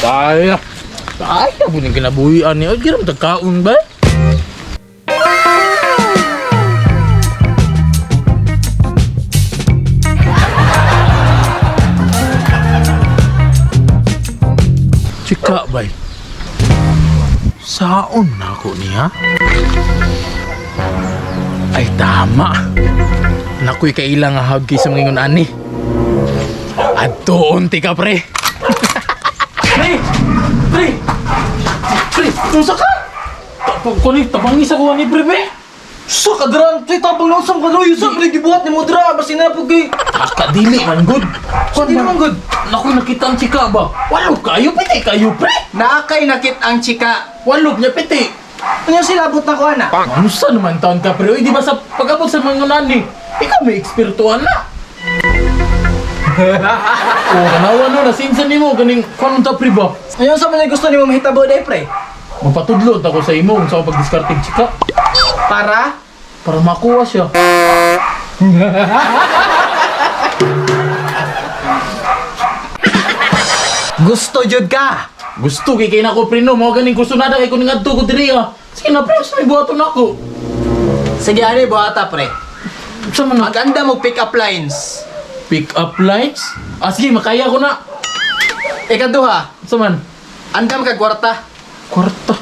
Kaya. Kaya po niyang kinabuhian niya. Ay, kiram tagkaon ba? Chika, bay. Saon na ako niya? Ay, tama. Nako'y kailang nga hag kay sa mga ingon ani. Adtoon ti ka, pre. Pre! Pre! Pre, unsa ka? Kunig, tabangi sa kuha ni pre, pre. Sa kadran, tay tabang lang sa kaloy, sa pre gibuhat nimo dra, basi na pud kay. Taka, dili man, good. Sa di naman good. Nako'y nakita ang chika ba? Walo kayo, piti kayo, pre. Naakay nakit ang chika. Walo niya, piti. Ano silabot na ko ana? Ano sa naman taon ka, pre? Uy, di ba sa pag-abot sa mga nani, ikaw may ekspertuan na. O, kanawa no, nasinsan nimo ganing kung ta pre ba? Ano sa man gusto nimo mahitabo day pre? Mapatudlo ta ko sa imo kung sa pagdiskartig chika Para para makuha siya. gusto jud ka. Gusto kay kay nako pre no, mao ganing kursunada kay kuning adto ko diri ah. Sige na pre, sa may buhaton ako. Sige ani buhata pre. Sa man na Maganda mo pick up lines. pick up lines? Ah sige, makaya ko na. Ikaduha, Sa man andam ka kwarta. kwarta.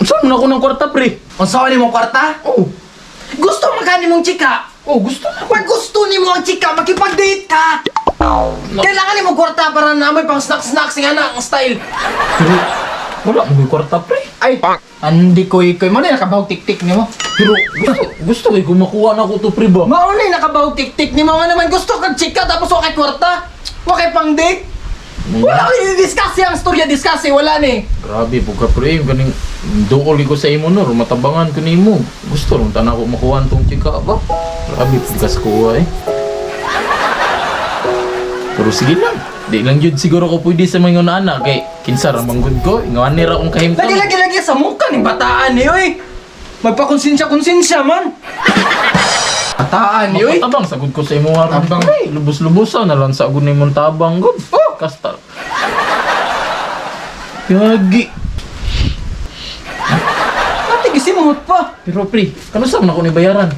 Sa man ako ng kwarta pre? Unsa nimo kwarta? Oh, Gusto man ka nimong chika. oh gusto na. Pag gusto nimo ang chika, makipag-date ka. Kailangan nimo kwarta para namoy pang snack-snack nga na ang style. Pero wala mo may kwarta pre. Ay, andi koy koy mo na nakabahog tik-tik nimo. Pero gusto, gusto kay kung makuha na ko to pre ba? Mao na nakabahog tik-tik nimo nga naman gusto kag chika tapos wa kay kwarta. Wa kay pang date. Wala ko i-discuss ang storya discuss wala ni. Grabe po ka pre, yung ganing duol ko sa imo no, matabangan ko nimo. Gusto ron tanan ko makuha tong chika ba? Grabe po ka sa kuha eh. Pero sige lang, di lang yun siguro ko pwede sa mga anak kay kinsa ra manggod ko, ingon ni ra akong kahimtang. Lagi lagi lagi sa mukha ni bataan ni oy. Magpakonsensya-konsensya man. Bataan ni oy. Mapatabang sagud ko sa imo aron. Tabang. Pre, lubos-lubosan na lang sa agud nimong tabang gud. Oh, kasta. Gagi. Ate gisimuhot pa. Pero pre, kano sa man ako ni bayaran?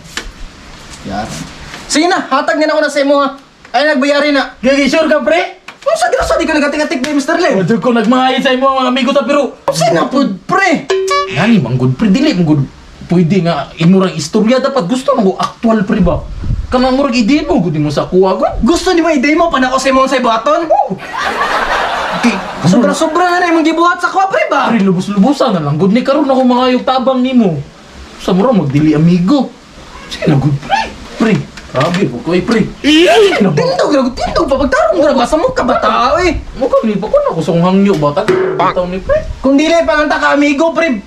Sige na, hatag na ako na sa imo ha. Ay nagbayari na. Gagi sure ka pre? Unsa sa di ka nagatik-atik ba Mr. Lim? Wadyo ko nagmahay sa imo mga amigo ta pero Unsa na pud pre? Nani man good pre dili man good. Pwede nga imurang istorya dapat gusto man ko actual pre ba. Kanang murag i-demo gud mo sa kuha gud. Gusto ni mo i-demo pa nako sa imong sa buhaton? Kay Sobra-sobra na na imong gibuhat sa kuha pre ba? pre lubos-lubosan na lang gud ni karon ako mangayog tabang nimo. Sa mura magdili amigo. Sige na gud pre. Pre, grabe po ko eh, pre. Sige na ba? Tindog ra tindog pa pagtarong ra sa mo ka bata oy. Mo ka ni pa ko na ko sa kong hangyo ba tag bitaw ni pre. Kung dili pa ang ta ka amigo pre.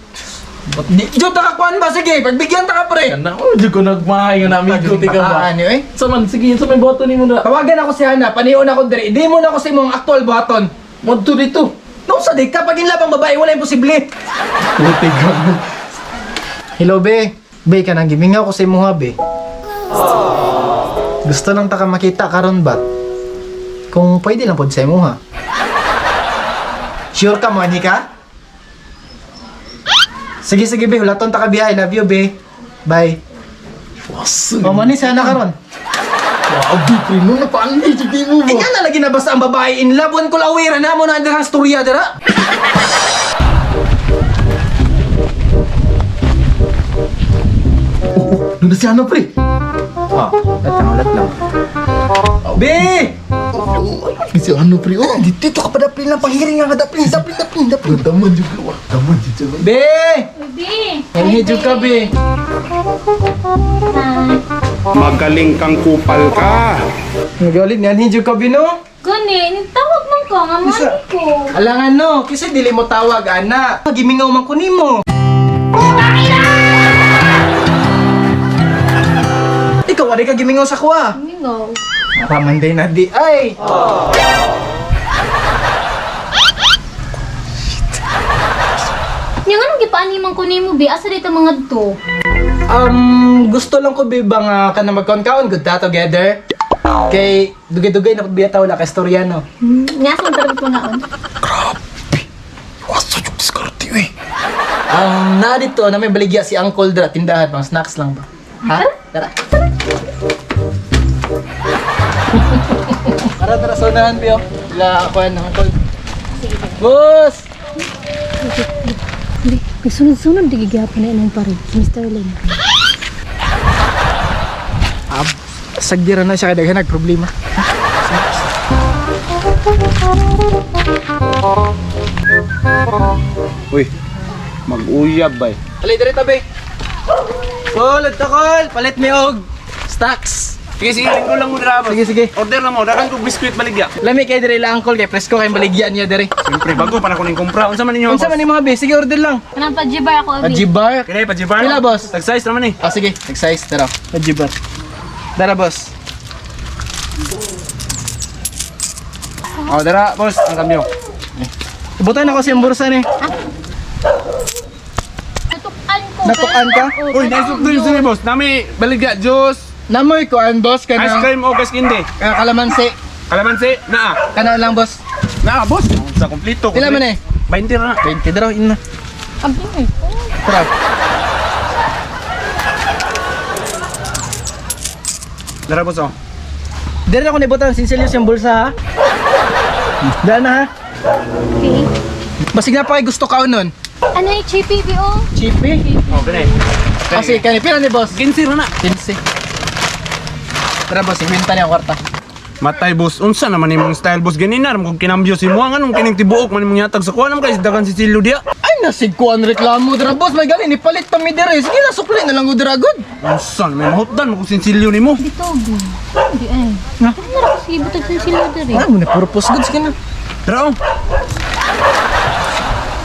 Di jud ta ka kuan ba sige, pagbigyan ta ka pre. Kana oh jud ko nagmahay nga na amigo ti ka ba. Bataan ni oy. Sa man sige sa may boto nimo na. Tawagan ako si Hana, panion ako diri. Demo na ako sa imong actual buhaton. Modto dito. No sa di ka pag inlabang babae wala imposible. Puti ka. Hello be. Be ka nang gimingaw ko sa imuha be. Gusto lang ta ka makita karon ba? Kung pwede lang pod sa imuha. Sure ka mo ani ka? Sige sige be, hulaton ta ka biya. I love you be. Bye. Wasa. O mo ni sana karon. Grabe, pre, no, napaanli, jud mo ba? Ikaw na lagi nabasa ang babae in love. Wan ko lawira na mo na ang storya dira. Oh, doon na si ano, pre? Oh, ulat lang, ulat lang. Be! Si ano, pre? Oh, Dito ka pa daplin lang, panghiring nga ka daplin, daplin, daplin, daplin. taman jud ka, taman jud ka. Be! Be! Hey, jud ka, be. Hi. Magaling kang kupal ka. Nagalit niyan, hijud ka, be, no? Gani, nitawag man ko nga mani ko. Alangan no, kasi dili mo tawag, ana. Gimingaw man ko nimo. Ikaw, wala ka gimingaw sa kuha. Mingaw. Raman day na di ay. Nya nga nung gipaani man ko nimo be, asa dito mga to? Gusto lang ko be ba nga ka na magkaon-kaon, good ta together. Kay dugay-dugay na pud biya wala ka istorya no. Nga sa tarong pangaon. Grabe, Diskarte eh. Na dito, na may baligya si Uncle dra, tindahan, pang snacks lang ba? Ha? Tara. Tara, tara, sonahan, Bio. Ila, ako yan, Uncle. Boss! Di, nagsunod-sunod di gigapon na inong pare, si Mr. Lin. Ah, sagdira na siya kay daghan nagproblema. Uy, mag-uyab bay. Alay, dere tabi. Kol, kol, palit mi og stocks. Sige, sige, linggo lang mo dira, boss. Sige, sige. Order lang mo, dagan ko biskuit baligya. Lami kay dere la Uncle kay presko kay baligyan niya dere. Siyempre, bago pa na ko ning kumpra. Unsa man ninyo? Unsa man ni mga be? Sige, order lang. Kanang pa-jibar ako, abi. Pajibar. Kini pajibar. Pila, boss? Tag size naman eh. Ah, sige, nag-size tara. Pajibar. Dara, boss. Oh, dara, boss, ang kambyo. Ibutan ako siyang bursa ni. Natukan ko. Natukan ka? Oo, Uy, nice soft drinks ni boss. Nami baligya juice, Namoy ko an boss ice kana cream o gas kindi. kalamansi. Kalamansi, naa. Kana lang boss. Naa, boss. Sa kompleto. Pila man eh? 20 ra na. 20 daraw ina. Abi, eh. Tara. Dara, boss, oh. Dere na ko nibutan sinsilyo siyang bulsa ha. Dara na ha. Okay. Basig na pa kay gusto ka nun. Ano yung chippy, bi, oh? Chippy. Oh, kini. Ah, sige, kani pila ni boss? 15 ra na. 15. Tara boss, ibenta niya ang kwarta. Matay boss, unsa naman imong style boss ganina ram kung kinambyo si mo nganong kining tibuok man imong yatag sa kuha naman kay dagan si Silo diya. Ay, nasig ko ang reklamo dara boss. May gani, nipalit pa mi dere. Sige na, sukli na lang ko dara good. Unsa naman mahutdan mo kung sinsilyo nimo. Dito, bi. Di, ay. Ha? Ano na ako sige, butag sa sila dere. Ay, mo na purpose good. Sige na. Dara oh.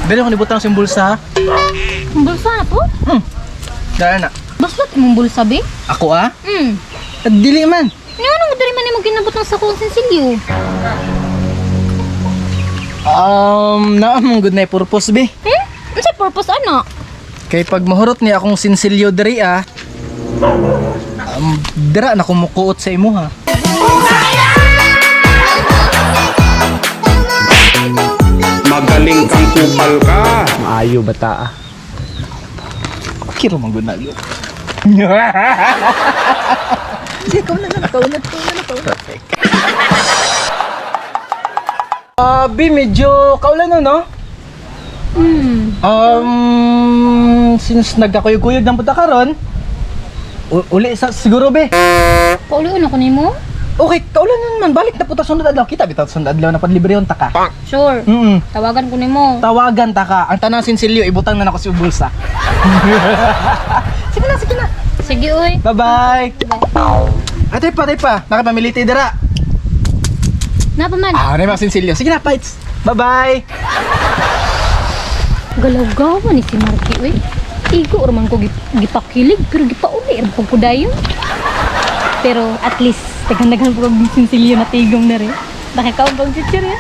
Dere ako nibutang sa bulsa ha. Ang bulsa na po? Dara na. Baslot imong bulsa, bi? Ako ah? Hmm. Dili man. Ano anong dere man imong ginabot ng sakong sinsilyo? Naamong good na purpose be. Hmm? Ano sa purpose, ano? Kay pag mahurot niya akong sinsilyo diri ah, dira na kumukuot sa imo ha. Magaling kang kupal ka. Maayo bata ah. Kiro man gud na. Sige, ikaw na lang, ikaw na, ikaw na, ikaw na. Ah, B, medyo kaulan no, no? Hmm. Since nagkakuyog-kuyog ng punta karon, uli sa siguro be. Paulion ako nimo? Okay, kaulan nun man balik na punta sunod adlaw kita bitaw sunod adlaw na padlibre ta ka. Sure. Tawagan ko nimo. Tawagan ta ka. Ang tanang sinsilyo ibutang na nako sa bulsa. Sige na, sige na. Sige, uy. Bye-bye. Ate pa, ate pa. Nakapamiliti dira. Napa man. Ah, ano yung mga sinsilyo? Sige na, fights. Bye-bye. Galaw-gawa ni si Marky, uy. Igo raman ko gipakilig, pero gipauli ra ko dayon. Pero at least, daghan-daghan po kong sinsilyo na tigom na rin. Nakakaon bang chichirya?